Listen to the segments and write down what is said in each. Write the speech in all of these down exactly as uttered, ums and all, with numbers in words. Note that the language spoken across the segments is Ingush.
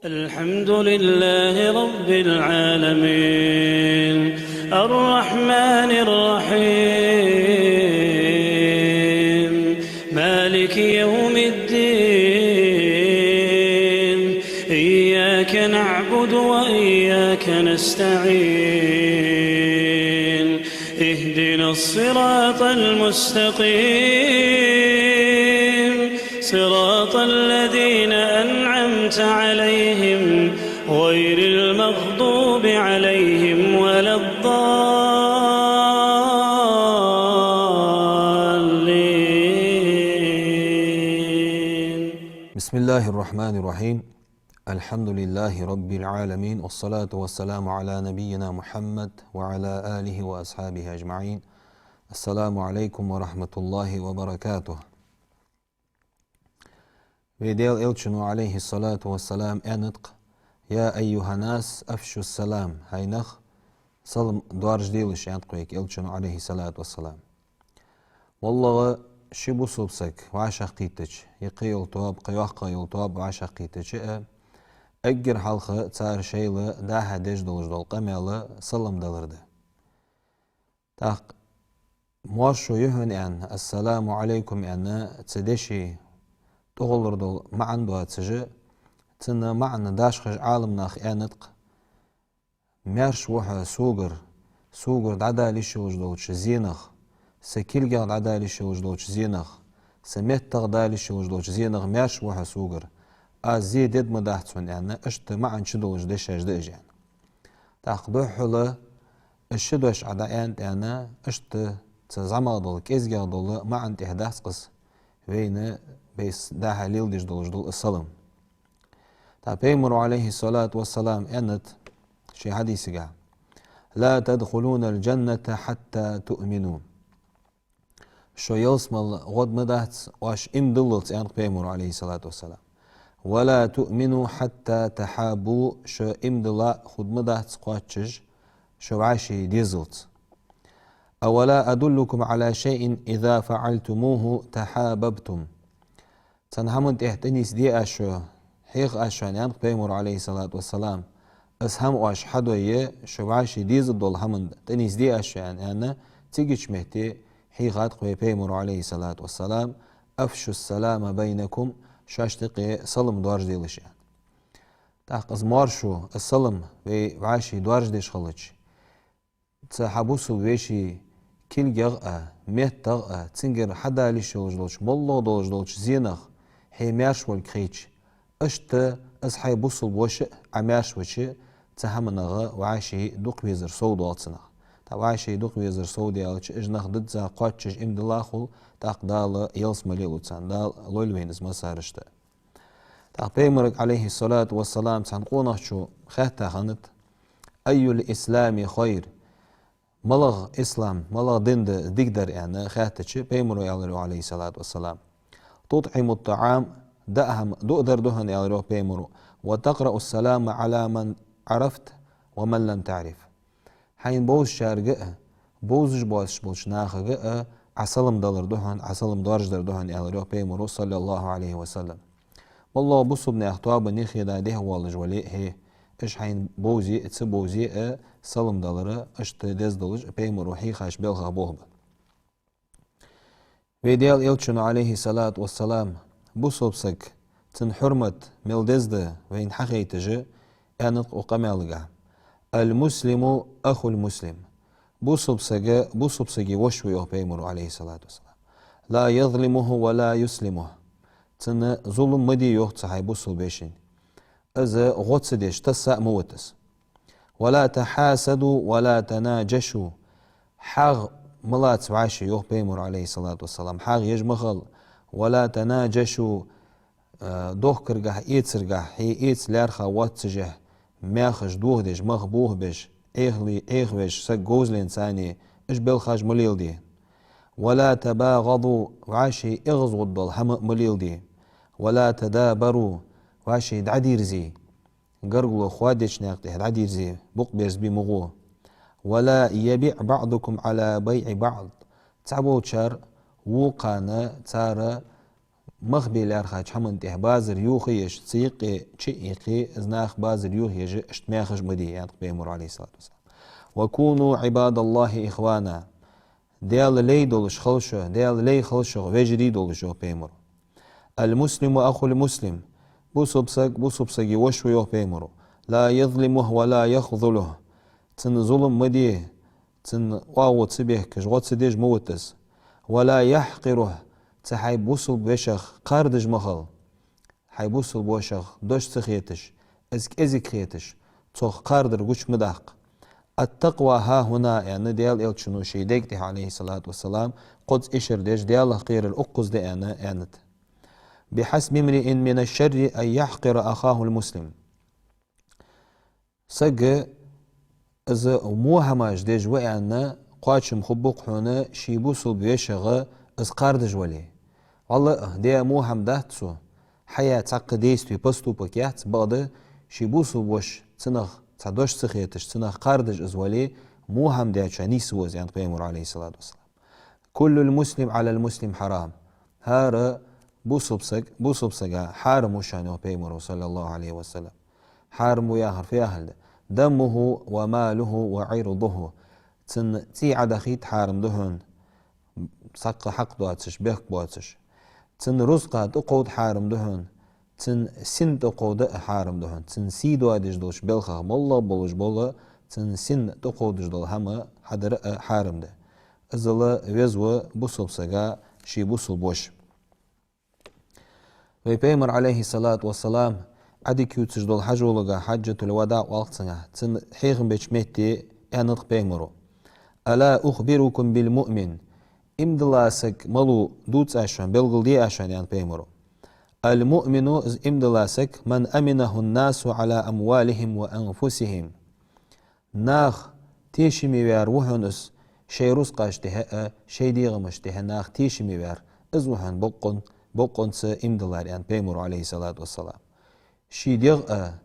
الحمد لله رب العالمين، الرحمن الرحيم، مالك يوم الدين، إياك نعبد وإياك نستعين، اهدنا الصراط المستقيم، صراط الذين أنعمت عليهم غير المغضوب عليهم ولا الضالين. بسم الله الرحمن الرحيم. الحمد لله رب العالمين، والصلاة والسلام على نبينا محمد وعلى آله وأصحابه أجمعين. السلام عليكم ورحمة الله وبركاته. Вай Даьла Элчано, عليه الصلاة والسلام, аьннад-кх: «يا أيها الناس أفشوا السلام», хӀай нах, салам доаржаделаш, аьннад-кх вайга Элчано, عليه الصلاة والسلام. ВаллахӀи, ши бусалба саг вӀашагӀкхийттача, е кхыйола тоаба, кхы йоккха йола тоаба вӀашагӀкхийттача а, эггара хьалха цар шоайла дӀа-хьа деш долаш дола къамаьл салам далар да. ТӀаккха «Моаршо я хьона», аьнна, «السلام عليكم» аьнна, цу деша тӀагӀолла дола маӀан доацаш, цун маӀан дашхаш Ӏаламнаха аьннад-кх: «Маьрша ва хьо согара, согара дӀадала йиш йолаш долча зенах, са кулгах дӀадала йиш йолаш долча зенах, са меттах дала йиш йолаш долча зенах маьрша ва хьо согара. Аз зе дергдац хьона», аьнна, иштта маӀан чудолаш дешаш да уж, аьнна. ТӀаккха духхьал уж ши дош Ӏа дӀааьннад, аьнна, иштта цу зӀамагӀа дола, кӀезигагӀа дола маӀан тӀехьа дац-кх из вайна бейс дӀа-хьа леладеш долаш дола салам. ТӀаккха Пайхамаро, عليه الصلاة والسلام, аьннад ший хьадисагахь: «لا تدخلون الجنة حتى تؤمنوا». Шо ялсмала гӀоргма дац оаш иман диллалца, аьннад Пайхамаро, عليه الصلاة والسلام. «ولا تؤمنوا حتى تحابوا», шо иман дилла хургма дац кхоачаш шо вӀаший дезалца. «أولا أدلكم على شيء إذا فعلتموه تحاببتم». Цхьан хӀаман тӀа тӀанийсде аз шо, хьеха аз шоана, аьннад Пайхамаро, عليه الصلاة والسلام. Из хӀама оаш хьадой, шо вӀаший дезаш дола хӀаман тӀа тӀанийсде аз шоана, аьнна, цигача метте хьийхад-кх вай Пайхамаро, عليه الصلاة والسلام: «أفشوا السلام بينكم», шоашта юкъе салам доаржаделаш, аьнна. ТӀаккха из моаршо, из салам вай вӀаший доаржадеш хилча, цу хьа бусалба веший кулгах а, меттах а, цунгара хьадала йиш йолаш долча, моллагӀа долаш долча зенах хье маьрша волга хетача, иштта из хьай бусалба воша а Ӏа маьрша вача, цу хӀаманах вӀаший дукха везар сов доал цунах. ТӀаккха вӀаший дукха везар сов даьлча, уж нах дизза кхоачаш иман дилла хул, тӀаккха Дала ялсмале лу царна. Дала лойла вайна из массарашта. ТӀаккха Пайхамарга, عليه الصلاة والسلام, цхьан къонахчо хаьттад хиннад: «أي الإسلام خير؟» МалагӀа ислам, малагӀа дин да дикадар, аьнна хаьттача, Пайхамаро аьлар йоах, عليه الصلاة والسلام: «تطعم الطعام», даа хӀама дуадар да хьона, аьлар йоах Пайхамаро, «وتقرأ السلام على من عرفت ومن لم تعرف». Хьайна бовзачарга а, бовзаш боацаш болча нахага а Ӏа салам далар да хьона, Ӏа салам доаржадар да хьона, аьлар йоах Пайхамаро, صلى الله عليه وسلم. МоллагӀа бусалба наьха тоабан юхе дӀа дехьавоалаш вале а, хӀе, уж хьайна бовзе а, ца бовзе а, салам далар иштта деза долаш Пайхамаро хьийхача белхах болх ба. Вай Даьла Элчано, عليه الصلاة والسلام, бусалба саг, цун хьурмат мел деза да вайна хьахайташ, аьннад-кх укх къамаьлагахь: «المسلم أخو المسلم». Бусалба саг бусалба сага воша ва, йоах Пайхамаро, عليه الصلاة والسلام. «لا يظلمه ولا يسلمه». Цунна зулам ма де, йоах, цу хьай бусалба вешийна. Из гӀо ца деш, тасса а ма вита из. «ولا تحاسدوا ولا تناجشوا». ХьагӀ ма лаца вӀаший, йоах Пайхамаро, عليه الصلاة والسلام. ХьагӀ еш ма хила. «ولا تناجشوا», э, дохкаргахь, эцаргахь, хье эца лаьрхӀа воаццашехь, маьхаш дохадеш, мах бохабеш, Ӏехале Ӏехавеш, саг говзалца цхьана, уж белхаш ма леладе. «ولا تباغضوا», вӀаший эгӀазгӀоргдола хӀама ма леладе. «ولا تدابروا», вӀаший дӀадийрзе, гаргало хоадеча наькъа тӀа дӀадийрзе, букъ берзабе ма гӀо. «ولا يبع بعضكم على بيع بعض». Цхьаболчар вокхарна, цар мах бе лаьрхӀача хӀаман тӀехьа базар йохаеш, цу юкъе чу а йийкхе, из нах базар йохаеш, иштта маьхаш ма де, аьннад Пайхамаро, Ӏалайхи ссалату вассалам. «وكونوا عباد الله إخوانا». Даьла лай долаш хила шо, Даьла лай хила шух, вежарий долаш, йоах Пайхамаро. «المسلم أخو المسلم». Бусалба саг бусалба сага воша ва, йоах Пайхамаро. «لا يظلمه ولا يخذله». Цунна зулам ма де, цунна оагӀув ца бехкаш, гӀо ца деш ма вита из. «ولا يحقره». Цу хьай бусалба вешах кхардаш ма хила. Хьай бусалба вешах дош ца хеташ, из кӀезига хеташ, цох кхардар гуча ма даккха. «التقوى هاهنا», аьнна, Даьла Элчано ший дега тӀа, Ӏалайхи ссалату вассалам, кхозза ишар деш, Даьлах кхерар укхаза да аьнна, аьннад. «بحسب امرئ من الشر أن يحقر أخاه المسلم». Сага из во хӀамаш деш ва аьнна, кхоачам хургба-кх хьона ший бусалба вешах из кхардаш вале. ВаллахӀи, даь во хӀама дац цо, хьаяь цхьаккха действие, поступок яц, бакъда ший бусалба воша цунах цхьа дош ца хеташ, цунах кхардаш из вале, во хӀама даьчоа нийсву из, аьннад Пайхамаро, Ӏалайхи ссалату вассалам. «كل المسلم على المسلم حرام». ХӀара бусалба саг бусалба сага хьарам ва шоана, йоах Пайхамаро, саллаллахӀу Ӏалайхи ва саллам. Хьарам ва яхар фу яхилга да? «دمه وماله وعرضه». Цун цӀий Ӏодахийта хьарам да хьона, цхьаккха хьакъ доацаш, бехк боацаш. Цун рузкъа тӀакховда хьарам да хьона, цун син тӀакховда а хьарам да хьона. Цун сий доадеш долча балхах, моллагӀа болаш бола, цун син тӀакховдаш дола хӀама хьадар а хьарам да. Иззал веза ва бусалба сага ший бусалба воша. Вай Пайхамар, Ӏалайхи ссалату вассалам, Ӏадика ювцаш дола хьажолага, хьаджатуль-вадаӀ оал-кх цунах, цун хьехам беча метте аьннад-кх Пайхамаро: «ألا أخبركم بالمؤمن؟» Иман дилла саг малув дувца аз шоана, белгалде аз шоана, аьннад Пайхамаро. «المؤمن», из иман дилла саг, «من أمنه الناس على أموالهم وأنفسهم». Нах тешаме ваьр ва хьона из, шоай рузкъаш тӀехьа а, шоай дегӀамаш тӀехьа а нах тешаме ваьр, из ва хьона бокъон-, бокъонца иман диллар, аьннад Пайхамаро, Ӏалайхи ссалату вассалам. Ший дегӀ а,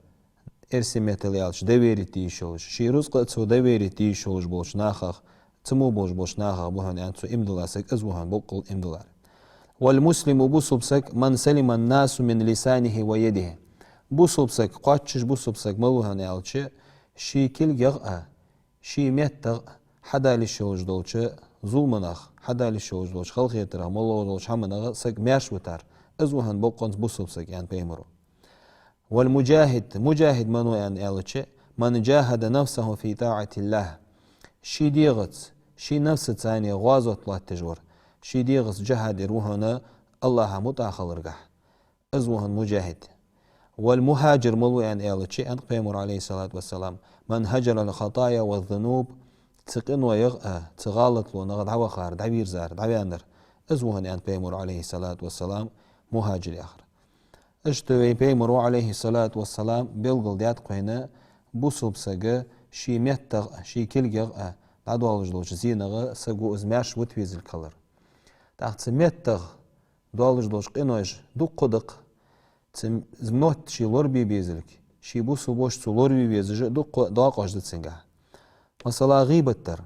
эрсий меттала аьлча, доверить де йиш йолаш, ший рузкъа а цо доверить де йиш йолаш болча нахах, цу мо болаш болча нахах ба хьона, аьннад цо, иман дилла саг, из ва хьона боккъал иман диллар. «والمسلم», бусалба саг, «من سلم الناس من لسانه ويده». Бусалба саг, кхоачаш бусалба саг малув хьона аьлча, ший кулгах а, ший меттах а хьадала йиш йолаш долча зуламах, хьадала йиш йолаш долча халахетарах, моллагӀа долча хӀамах саг маьрша витар, из ва хьона боккъонца бусалба саг, аьннад Пайхамаро. «والمجاهد», муджахид малув аьнна аьлча, «من جاهد نفسه في طاعة الله». Ший дегӀаца, ший нафсаца гӀазот лоаттадеш вар, ший дегӀаца джихӀад дер ва хьона АллахӀа мутӀахьа хиларгахьа. Из ва хьона муджахид. «والمهاجر» малув аьнна аьлча, аьннад Пайхамаро, Ӏалайхи ссалату вассалам, «من هجر الخطايا والذنوب», цу къинойх а, цу гӀалатлонах дӀавахар, дӀавийрзар, дӀаваьннар, из ва хьона, аьннад Пайхамаро, Ӏалайхи ссалату вассалам, мухаджир яхар. Иштта вай Пайхамаро, Ӏалайхи ссалату вассалам, белгалдаьд-кх вайна бусалба сага ший меттах а, ший кулгах а дӀадоалаш долча зенах саго из маьрша вита везалга хилар. ТӀаккха цу меттах доалаш долча къиноех дукха да-кх, цу мотт ше лорабе безалга, ший бусалба воша цо лораве везаш а дукха доакъош да цунгахьа. Масала, гӀийбат дар.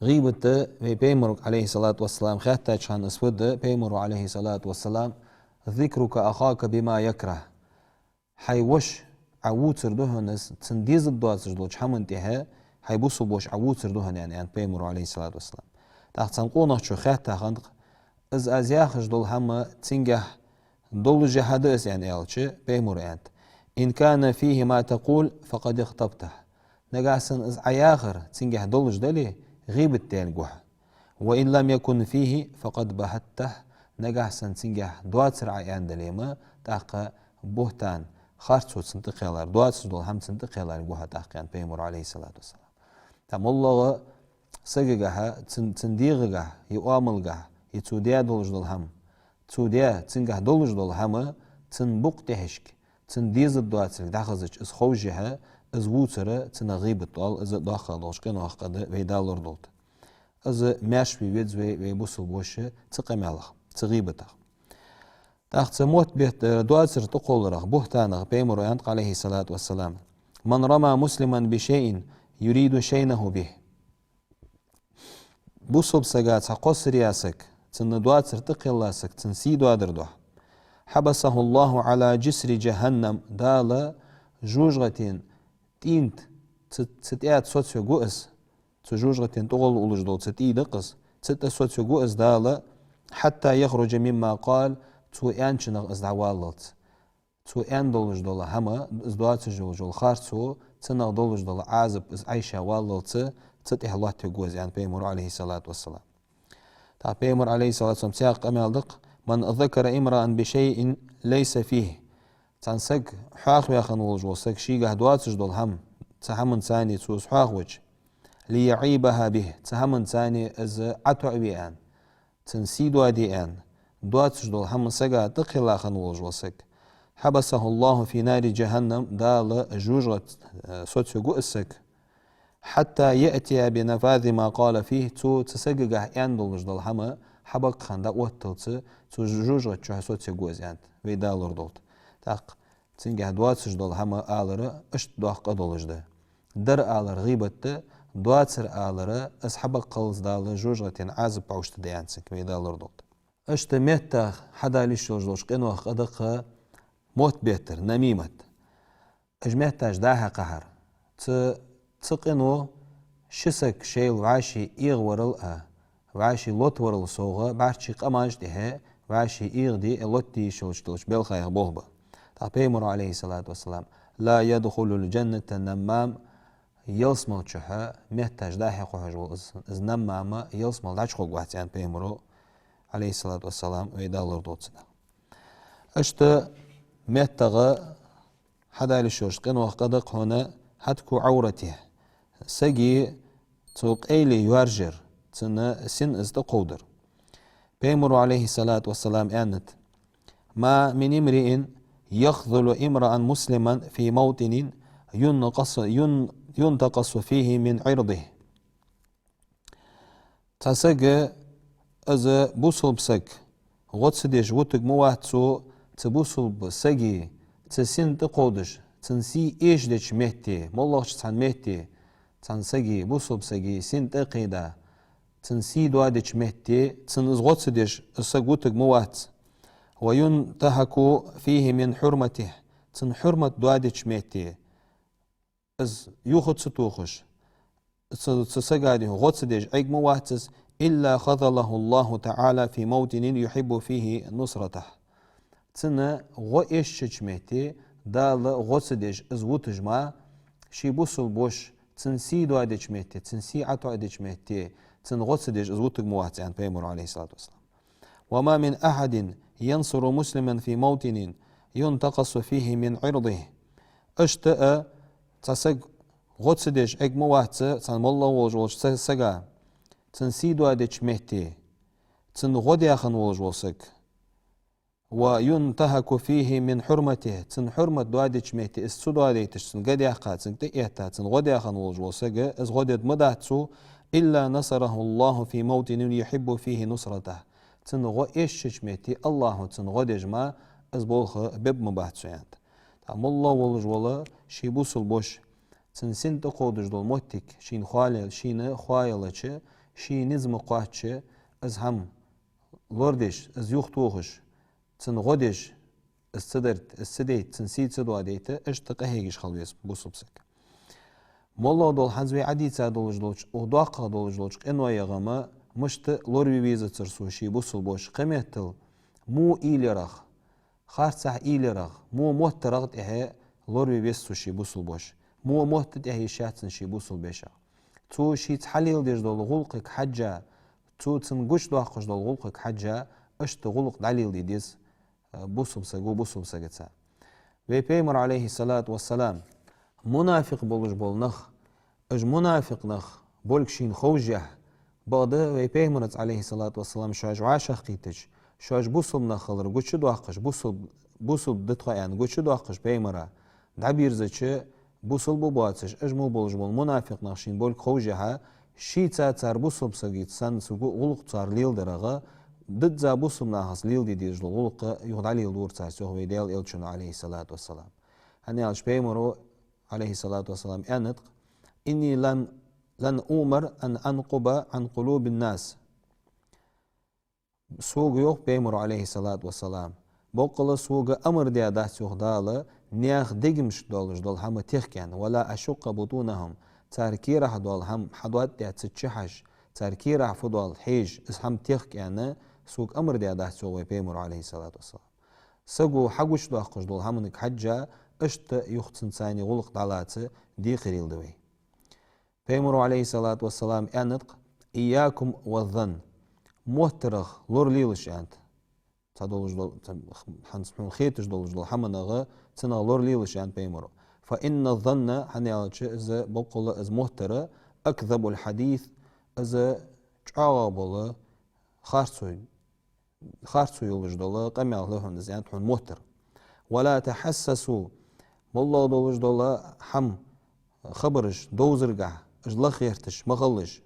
ГӀийбат да, вай Пайхамарга, Ӏалайхи ссалату вассалам, хаьттача хана из фу да, Пайхамаро, Ӏалайхи ссалату вассалам: «ذكرك أخاك بما يكره». Хьай воша Ӏа вувцар да хьона из, цунна дезаргдоацаш долча хӀаман тӀехьа хьай бусалба воша Ӏа вувцар да хьона, аьнна, аьннад Пайхамаро, Ӏалайхи ссалату вассалам. ТӀаккха цхьан къонахчо хаьттад хьона-кх: «Из аз яхаш дола хӀама цунгахьа долаш хӀама да из?» — аьнна аьлча, Пайхамаро аьннад: «إن كان فيه ما تقول فقد اغتبته». Нагахьа санна из Ӏа яхар цунгахьа долаш дале, гӀийбат даьлга ва хьо. «وإن لم يكن فيه فقد بهته». Нагахьа санна цунгахьа доацар Ӏа аьнна дале-м, тӀаккха буьхӀтан, харцо цунна тӀакхелар, доацаш дола хӀама цунна тӀакхеларг ва хьо тӀаккха, аьннад Пайхамаро, Ӏалайхи ссалату вассалам. ТӀаккха моллагӀа сагагахьа, цун, цун дегӀагахьа, е оамалгахьа, е цо даь долаш дола хӀама, цо даь, цунгахьа долаш дола хӀама, цун букъа тӀехьашка, цунна дезаргдоацилга дӀахазача, из ховшшехьа, из вувцар цунах гӀийбат оал, из доккхагӀа долча къинойх юкъе да, вай Дала лорадолда. Из маьрша ве веза вай, вай бусалба воша цу къамаьлах, цу гӀийбатах. ТӀаккха цу мотт бетта, э, доацар тӀакхолларах, буьхӀтанах Пайхамаро аьннад, Ӏалайхи ссалату вассалам: «من رمى مسلما بشيء يريد شينه به». Бусалба сага цхьа кхоссар яь саг, Цунна доацар тӀакхелла саг, цун сий доадар духьа. حبسه الله على جسر جهنم, Дала жожагӀатен тӀинт, цу, цу тӀа соцавергва из, цу жожагӀатен тӀагӀолла уллаш дола цу тӀий да-кх из, цу тӀа соцавергва из Дала, حتى يخرج مما قال, цо аьнначунах из дӀаваллалца. Цо аьнна долаш дола хӀама, из доацаш долаш дола харцо, цунах долаш дола Ӏазап, из Ӏайша валлалца, цу тӀехьа лоаттавергва из, аьннад Пайхамаро, عليه الصلاة والسلام. ТӀаккха Пайхамара, عليه الصلاة والسلام, цхьаькха къамаьл да-кх: من ذكر امرأ بشيء ليس فيه. Цхьан сага хьоахаваь хинна волаш вола саг, шийгахьа доацаш дола хӀама, цу хӀаманца цхьана цо из хьоахавича, ليعيبها به, цу хӀаманца цхьана из ӀотоӀаве аьнна, цун сий доаде аьнна, доацаш дола хӀама сага тӀакхелла хинна волаш вола саг. حبسه الله في نار جهنم, Дала жожагӀате, э, соцавергва из саг. حتى يأتي بنفاذ ما قال فيه, цо цу сагагахьа аьнна долаш дола хӀама хьабакъ хинна дӀаотталца, цо жожагӀата чухьа соцавергва из, аьннад, вай Дала лорадолда. ТӀаккха цунгахьа доацаш дола хӀама алар иштта доккха къа долаш да. Дар алар гӀийбат да, доацар алар, из хьабакъалца Дала жожагӀатен Ӏазап бовшта да, аьннад цунга, вай Дала лорадолда. Иштта меттах хьадала йиш йолаш долча къинойх къа да-кх мотт беттар, намимат. Уж метташ дӀа-хьа кхахьар. Цу, цу къино ши саг шоайла вӀаший эгӀаварал а, вӀаший лотаварал совгӀа, бӀарчча къамаш тӀехьа вӀаший эгӀаде а, лотаде йиш йолаш долча белхаех болх ба. ТӀаккха Пайхамаро, عليه الصلاة والسلام: لا يدخل الجنة نمام, ялсмала чухьа метташ дӀа-хьа кхухьаш вола из, из наммам ялсмала дӀачухургвац, аьннад Пайхамаро, عليه الصلاة والسلام, вай Дала лорадолда цунах. Иштта меттагӀа хьадала йиш йолча къинойх къа да-кх хьона هتك عورته, сага цу къайле йоаржаяр, цун син из тӀакховдар. Пайхамаро, عليه الصلاة والسلام, аьннад: ما من امرئ يخذل امرأ مسلما في موطن ينقص، ين-، ينتقص فيه من عرضه. Цхьа саг, из бусалба саг гӀо ца деш вутаргма вац цо, цу бусалба сага цу син тӀакховдаш, цун сий эшадеча метте, моллагӀча цхьан метте, цхьан сага, бусалба сага син тӀакхийда, цун сий доадеча метте, цунна из гӀо ца деш, из саг вутаргма вац. وينتهك فيه من حرمته, цун хьурмат доадеча метте, из юха ца тохаш, цу, цу сага духьа гӀо ца деш Ӏергма вац из, إلا خذله الله تعالى في موطن يحب فيه نصرته. Цунна гӀо эшача метте, Дала гӀо ца деш из вуташ ма, ший бусалба воша цун сий доадеча метте, цун сий ӀотоӀадеча метте, цунна гӀо ца деш из вутаргма вац, аьннад Пайхамаро, عليه الصلاة والسلام. وما من أحد ينصر مسلما في موطن ينتقص فيه من عرضه. Иштта а цхьа саг гӀо ца деш Ӏергма вац цхьан моллагӀа волаш волча са-, сага, цун сий доадеча метте, цунна гӀо даь хинна волаш вола саг. وينتهك فيه من حرمته, цун хьурмат доадеча метте, из ца доадайташ, цунна га даьккха, цунга тӀаэтта, цунна гӀо даь хинна волаш вола саг, из гӀо дергма дац цо, إلا نصره الله في موطن يحب فيه نصرته. Цунна гӀо эшача метте АллахӀо цунна гӀо деш ма, из болх бергма бац цо, аьннад. ТӀаккха моллагӀа волаш вола ший бусалба воша цун син тӀакховдаш дола моттиг шийна хоаял-, шийна хоаялча, ший низ ма кхоаччача, из хӀама лорадеш, из юхатохаш, цунна гӀо деш, из ца дарийта, из ца дайта, цун сий ца доадайта, иштта къахьегаш хила веза бусалба саг. МоллагӀа дола хӀанз вай Ӏадийца долаш долча, укх доккхагӀа долаш долча къинойгахьа ма мишта лораве везацар цо ший бусалба воша, кхыметтел во уйла ярах, харцахьа уйла ярах, во моттарах тӀехьа лораве веза цо ший бусалба воша, во мотта тӀехьа йиш яц цун ший бусалба вешах. Цо шийца хьалеладеш дола гӀулакхага хьежжа, цо цунна гучадоаккхаш дола гӀулакхага хьежжа, иштта гӀулакх дӀалеладе деза, э, бусалба саго бусалба сагаца. Вай Пайхамар, عليه الصلاة والسلام, мунафикъ болаш бола нах, уж мунафикъ нах болга шийна ховшшехь, бакъда вай Пайхамарца, عليه الصلاة والسلام, шоаш вӀашагӀкхийттача, шоаш бусалба нах хилар гучадоаккхаш, бусалба, бусалба да тхо аьнна гучадоаккхаш Пайхамара, дӀабирзача, бусалба боацаш, уж мо болаш бола мунафикъ нах шийна болга ховшшехь, шийца цар бусалба сагаца санна цу гу-, гӀулакх цар леладарагӀа, дизза бусалба нахаца леладе дезаш дола гӀулакх юха дӀалеладора царца, йоах вай Даьла Элчано, عليه الصلاة والسلام. ХӀана аьлча Пайхамаро, عليه الصلاة والسلام, аьннад-кх: إني لم، لم أؤمر أن أنقب عن قلوب الناس. Сога йоах Пайхамара, Ӏалайхи ссалату вассалам, боккъала сога амар даь дац, йоах Дала, наьха дегамашка долаш дола хӀама техка аьнна, «ولا أشق بطونهم», цар керахь дола хӀама хьадоадаь ца чухьежа, цар керахь фу дола хьежа, из хӀама техка аьнна, сога амар даь дац, йоах вай Пайхамара, Ӏалайхи ссалату вассалам. Саго хьагучадоаккхаш дола хӀаманга хьежжа, иштта юха цунца цхьана гӀулакх дӀалаца декхарийла да вай. Пайхамара, Ӏалайхи ссалату вассалам, аьннад-кх: «إياكم والظن». Моттарах лоралелаш, аьннад. Цхьа долаш дола, цхьа хьанз хьона хеташ долаш дола хӀаманах, цунах лоралелаш, аьннад Пайхамара. «فإن الظن», хӀана аьлча из боккъала из моттар, «أكذب الحديث», из чӀоагӀа бола, харцо харцо йолаш дола къамаьл хул хьона из, аьннад, хьона моттар. «ولا تحسسوا», моллагӀа долаш дола хӀама, хабараш довзаргахьа, уж лаха гӀерташ ма хилалаш.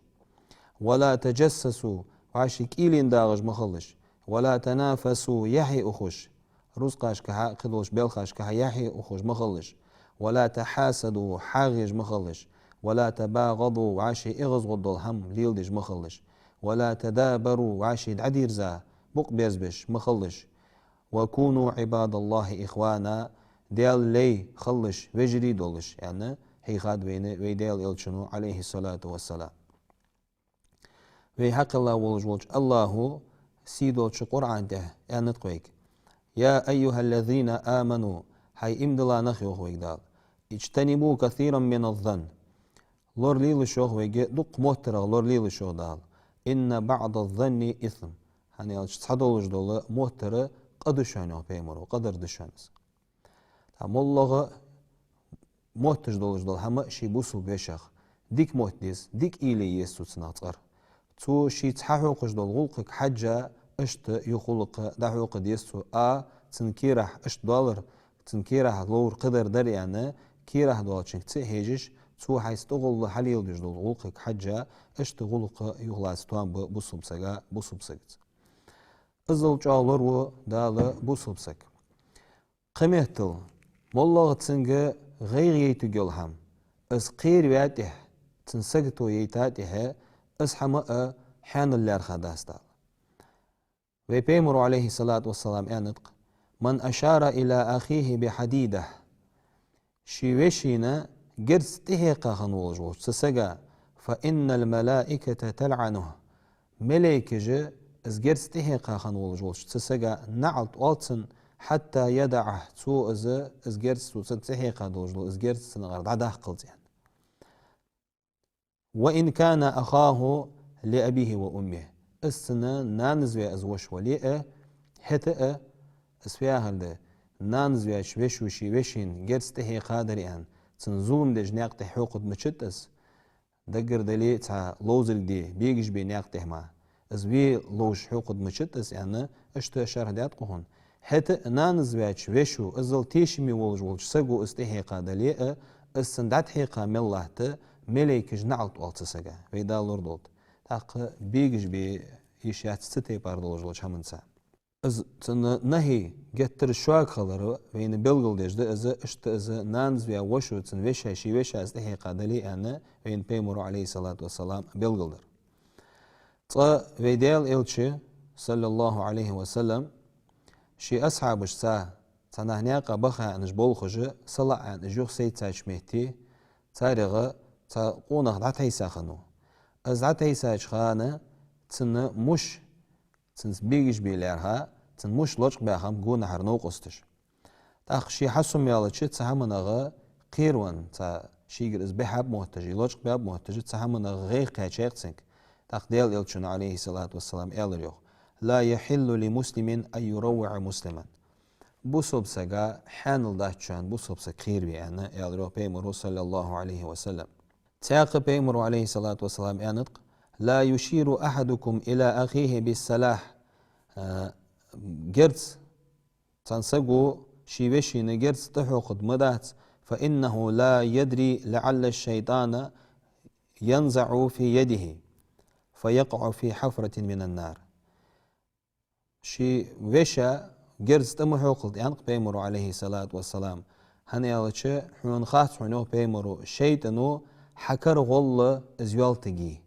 «ولا تجسسوا», вӀаший кӀийлен дагӀаш ма хилалаш. «ولا تنافسوا», яхье ухаш, рузкъашкахьа, кхыдолча белхашкахьа яхье ухаш ма хилалаш. «ولا تحاسدوا», хьагӀ еш ма хилалаш. «ولا تباغضوا», вӀаший эгӀазгӀа дола хӀама леладеш ма хилалаш. «ولا تدابروا», вӀаший дӀадерза, букъ берзабеш ма хилалаш. «وكونوا عباد الله إخوانا», Даьла лай хилалаш, вежарий долаш, аьнна, хьийхад вайна вай Даьла Элчано, Ӏалайхи ссалату вассалам. Вай хьакхелла волаш волча АллахӀо, сийдолча Къуръан тӀа аьннад-кх вайга: «يا أيها الذين آمنوا», хӀай иман дилла нах, йоах вайга Дала, «اجتنبوا كثيرا من الظن». Лоралелаш, йоах вайга, дукха моттарах лоралелаш, йоах Дала. «إن بعض الظن إثم». ХӀана аьлча цхьадолаш дола моттар къа да шоана, йоах Пайхамара, къадар да шоана из. ТӀаккха моллагӀа мотташ долаш дола хӀама ший бусалба вешех дика мотт деза, дика уйла е еза цо цунах цкъар. Цо шийца хьахьокхаш дола гӀулакхага хьежжа, иштта юха гӀулакх дӀахьокха деза цо, а, цун керахь иштта долар, цун керахь ловр кхыдар дар аьнна, керахь долчунга ца хьежаш, цо хьайца тӀагӀолла хьалеладеш дола гӀулакхага хьежжа, иштта гӀулакх юхалаца тоам ба бусалба сага бусалба сагаца. Иззал чӀоагӀа лораву Дала бусалба саг. Кхыметтел, моллагӀа цунга гӀайгӀа яйтаргйола хӀама, из кхераваь тӀехьа, цун сагото яйта тӀехьа, из хӀама а хьаьнал лаьрхӀа дац Дала. Вай Пайхамара, Ӏалайхи ссалату вассалам, аьннад-кх: «من أشار إلى أخيه بحديدة». Ший вешийна герз тӀехьекха хинна волаш волча цу сага, «فإن الملائكة تلعنه». Малейкаша из герз тӀехьекха хинна волаш волча цу сага наӀалт оал цунна, «حتى يدعه», цо из, из герз, цо цунна тӀехьекха долаш дола из герз цунагара дӀадаккхалца, аьнна. «وإن كان أخاه لأبيه وأمه». Из цун нанас ваь из воша вале а, хӀаьта а, из фу яхар да, нанас ваьча вешо ший вешийна герз тӀехьекха дар аьнна, цунна зулам деш наькъа тӀа хьокхаргдолча моттиге из, даггара дале а цхьа ловзарг де, бегаш бе наькъа тӀа мара, из ве ловш хьокхаргдолча моттиге из, аьнна, иштта шархь даьд-кх укхунна. ХӀаьта а нанас ваьча вешо, иззал тешаме волаш волча саго из тӀехьекха дале а, из цунна дӀатӀахьекха мел латт, малейкаша наӀалт оал цу сага, вай Дала лорадолда. ТӀаккха бегаш бе йиш яц цу тайпара долаш долча хӀаманца. Из цун нахьи геттара шога хилар вайна белгалдеш да из, иштта из нанас ваь вошо, цун веший, ший вешийна из тӀехьекха дале а, аьнна, вайна Пайхамара, Ӏалайхи ссалату вассалам, белгалдир. Цкъа вай Даьла Элча, саллаллахӀу Ӏалайхи ва саллам, ший асхьабашца цхьаннахьа наькъа баха аьнна уж болхаш, сала аьнна уж юхасайцача метте, царех цхьа къонах дӀатӀахьийса хиннав. Из дӀатӀахьийсача хана цун муш, цунца бегаш бе лаьрхӀа, цун муш лочкъабаь хиннаб гонахьара новкъосташа. ТӀаккха ше хьасомаяьлча, цу хӀаманах кхеравенна, цхьа шийгара из бихьаб мотташ, из лочкъабаьб мотташ, цу хӀаманах гӀайгӀа кхаьчай-кх цунга. ТӀаккха Даьла Элчано, Ӏалайхи ссалату вассалам, аьлар, йоах: «لا يحل لمسلم أن يروع مسلما». Бусалба сага хьаьнал дац шоана бусалба саг кхераве, аьнна, аьлар, йоах, Пайхамара, саллаллахӀу Ӏалайхи ва саллам. Цхьаькха Пайхамара, Ӏалайхи ссалату вассалам, аьннад-кх: «لا يشير أحدكم إلى أخيه بالسلاح». А, герз, цхьан саго ший вешийна герз тӀахьокхаргда ма дац, «فإنه لا يدري لعل الشيطان ينزع في يده فيقع في حفرة من النار». Ший вешийна герз тӀа ма хьокхалда, аьннад-кх Пайхамара, Ӏалайхи ссалату вассалам, хӀана аьлча, хьона хац хьона, йоах Пайхамара, шайтӀано хьа кара гӀолла из йоал тӀаге.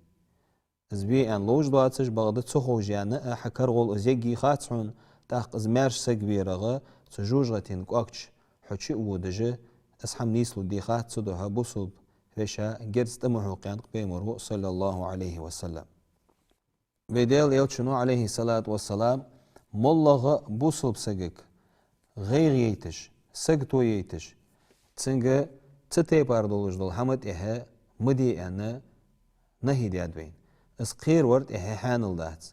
Из ве аьнна ловш доацаш, бакъда ца ховш яьнна а хьа карагӀолла из ергья хац хьона, тӀаккха из маьрша саг верагӀа, цу жожагӀатен кӀоагача хьо чу а водаш, из хӀама нийслургдий хац, цудухьа бусалба вешийна герз тӀа ма хьокх, аьннад Пайхамаро, саллаллахӀу Ӏалайхи ва саллам. Вай Даьла Элчано, Ӏалайхи ссалату вассалам, моллагӀа бусалба сагага гӀайгӀа яйташ, сагото яйташ, цунга цу тайпара долаш дола хӀама тӀехьа ма де аьнна, нахьи даьд вайна. Из кхеравар тӀехьа хьаьнал дац.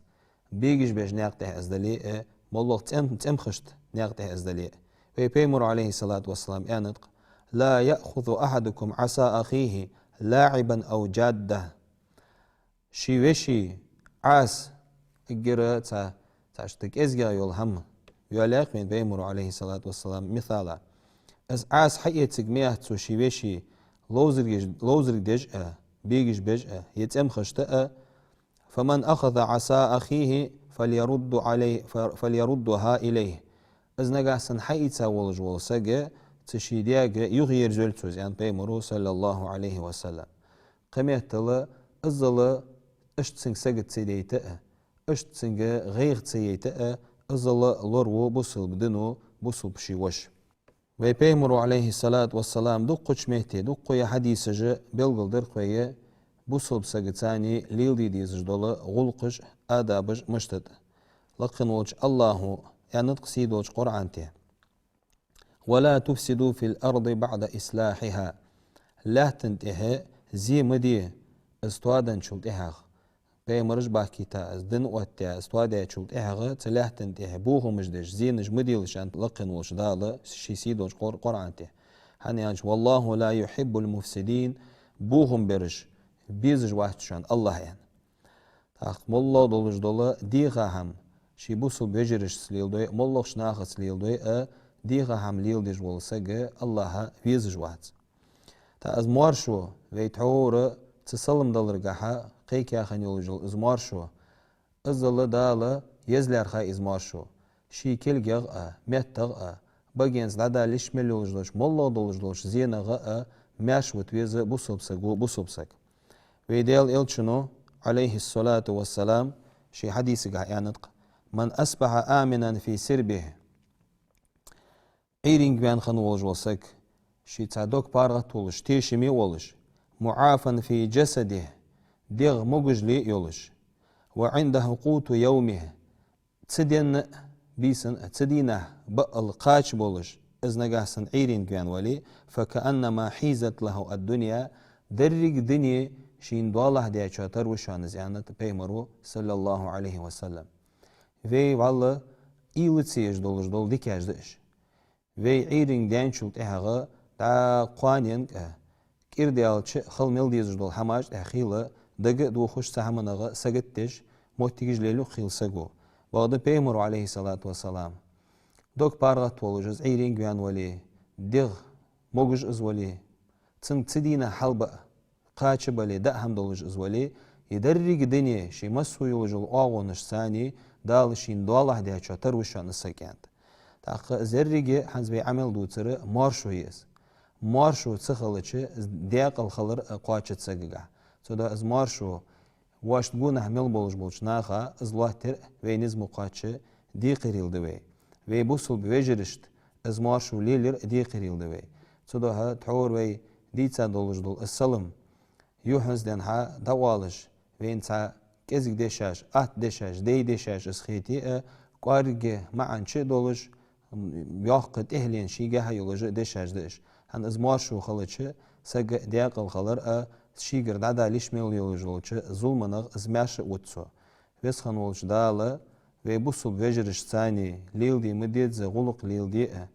Бегаш беш наькъа тӀехьа из дале а, моллагӀа цӀем-, цӀемхашта наькъа тӀехьа из дале а. Вай Пайхамаро, Ӏалайхи ссалату вассалам, аьннад-кх: «لا يأخذ أحدكم عصا أخيه لعبا أو جدة». Ший веший Ӏаса, эггара цхьа, цхьа иштта кӀезигагӀа йола хӀама, йоалаяьй-кх вайна Пайхамаро, Ӏалайхи ссалату вассалам, мисала. Из Ӏаса хьаэцаргья-кх цо ший веший, ловзаргаш-, ловзаргдеш а, бегаш беш а, е цӀемхашта а, «فمن أخذ عصا أخيه فليرد عليه، ف-، فليردها إليه». Из нагахьа санна хьаийца волаш вола саг цу ший даьга юхаерзайолаш цо из, аьннад Пайхамаро, саллаллахӀу Ӏалайхи ва саллам. Кхыметтел, иззал иштта цунга сагот ца дайта а, иштта цунга гӀайгӀа ца яйта а, иззал лораву бусалба дино бусалба ший воша. Вай Пайхамаро, Ӏалайхи ссалату вассалам, дуккхача метте, дуккхача хьадисаша белгалдаьд-кх вайна бусалба сагаца леладе дезаш дола гӀулакхаш, адабаш мишта да. Лакхе волча АллахӀо аьннад-кх сийдолча Къуръан тӀа: «ولا تفسدوا في الأرض بعد إصلاحها». Лаьттан тӀехьа зе ма де, из тоаденначул тӀехьагӀа. Пайхамараш бахкийта, из дин оттадаь, из тоадаьчул тӀехьагӀа цу лаьттан тӀехьа бохамаш деш, зенаш ма делаш, аьннад лакхе волча Дала ший сийдолча Къур-, Къуръан тӀа. ХӀана аьлча: «والله لا يحب المفسدين», бохам бераш безаш вац шоана АллахӀ, аьнна. ТӀаккха моллагӀа долаш дола дегӀа хӀама ший бусалба вежарашца леладой а, моллагӀча нахаца леладой а, дегӀа хӀама леладеш вола саг АллахӀ везаш вац. ТӀаккха из маьршо, вай тхьовра цу салам даларгахьа кхайкаяь хинна йолаш йола из маьршо, иззал Дала еза лаьрхӀа из маьршо, ший кулгагӀа а, меттагӀа а, багенца дӀадала йиш мел йолаш долча, моллагӀа долаш долча зенагӀа а маьрша вита веза бусалба саго бусалба саг. Вай Даьла Элчано, Ӏалайхи ссалату вассалам, ший хьадисагахьа аьннад-кх: «من أصبح آمنا في سربه». Ӏуйранга ваьнна хинна волаш вола саг, ший цхьа дог паргӀата волаш, тешаме а волаш, «معافى في جسده», дегӀ могашал а йолаш, «وعنده قوت يومه», цу ден а, бийсан а, цу дийнахьа баал кхача болаш, из нагахьа санна Ӏуйранга ваьнна вале, «فكأنما حيزت له الدنيا», деррига дуне шийна доалахьа даьчоа тара ва шоана из, аьннад Пайхамаро, саллаллахӀу Ӏалайхи ва саллам. Вай вӀалла уйла ца еш долаш дола дикаш да уж. Вай Ӏуйранга даьнначул тӀехьагӀа дӀа кхоаненга а, кӀира даьлча а хила мел дезаш дола хӀамаш тӀехьа хийла, дага а дохаш, цу хӀаманагӀа сагот деш, моттигаш лелаю-кх хийла саго. Бакъда Пайхамаро, Ӏалайхи ссалату вассалам, дог паргӀата волаш из Ӏуйранга ваьнна вале, дегӀ могаш из вале, цунга цу дийнахьа хьал баа, кхача бале, даа хӀама долаш из вале, из деррига дуне ший массайолаш йола оагӀонашца Дала шийна доалахьа даьчоа тара ва шоана из саг, аьннад. ТӀаккха из еррига хӀанз вай Ӏамал дувцар маьршо я из. Маьршо ца хилча, из даькъала хилар а кхоачац сагагахьа. Цудухьа из маьршо вешта гонахьа мел болаш болча наха из лоаттаяр а вай низ ма кхоачча декхарийла да вай. Вай бусалба вежарашта из маьршо лелаяр а декхарийла да вай. Цудухьа тхьовра вай дийца долаш дола из салам юххьанца денз хьа дӀаоалаш, вайна цхьа кӀезига дешаш, атта дешаш, дай дешаш из хете а, кӀоарга маӀан чу а долаш, йоккха тӀехьленна шийгахьа йолаш а дешаш да уж. ХӀана из маьршо хилча, сага даькъала хилар а, шийгара дӀадала йиш мел йолаш йолча зуламах из маьрша а вита цо. Веза хинна волча Дала вай бусалба вежарашца леладе ма дезза гӀулакх леладе а,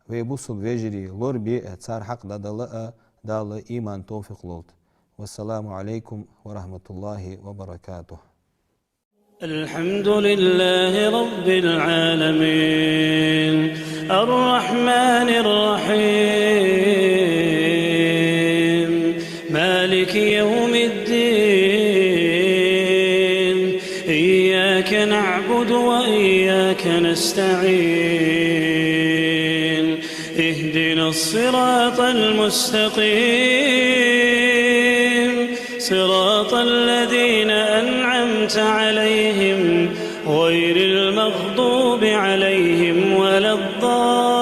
вай бусалба вежарий лорабе а, цар хьакъ дӀадала а Дала иман, товфикъ лолда. والسلام عليكم ورحمة الله وبركاته. الحمد لله رب العالمين، الرحمن الرحيم، مالك يوم الدين، إياك نعبد وإياك نستعين، اهدنا الصراط المستقيم، صراط الذين أنعمت عليهم غير المغضوب عليهم ولا الضالين.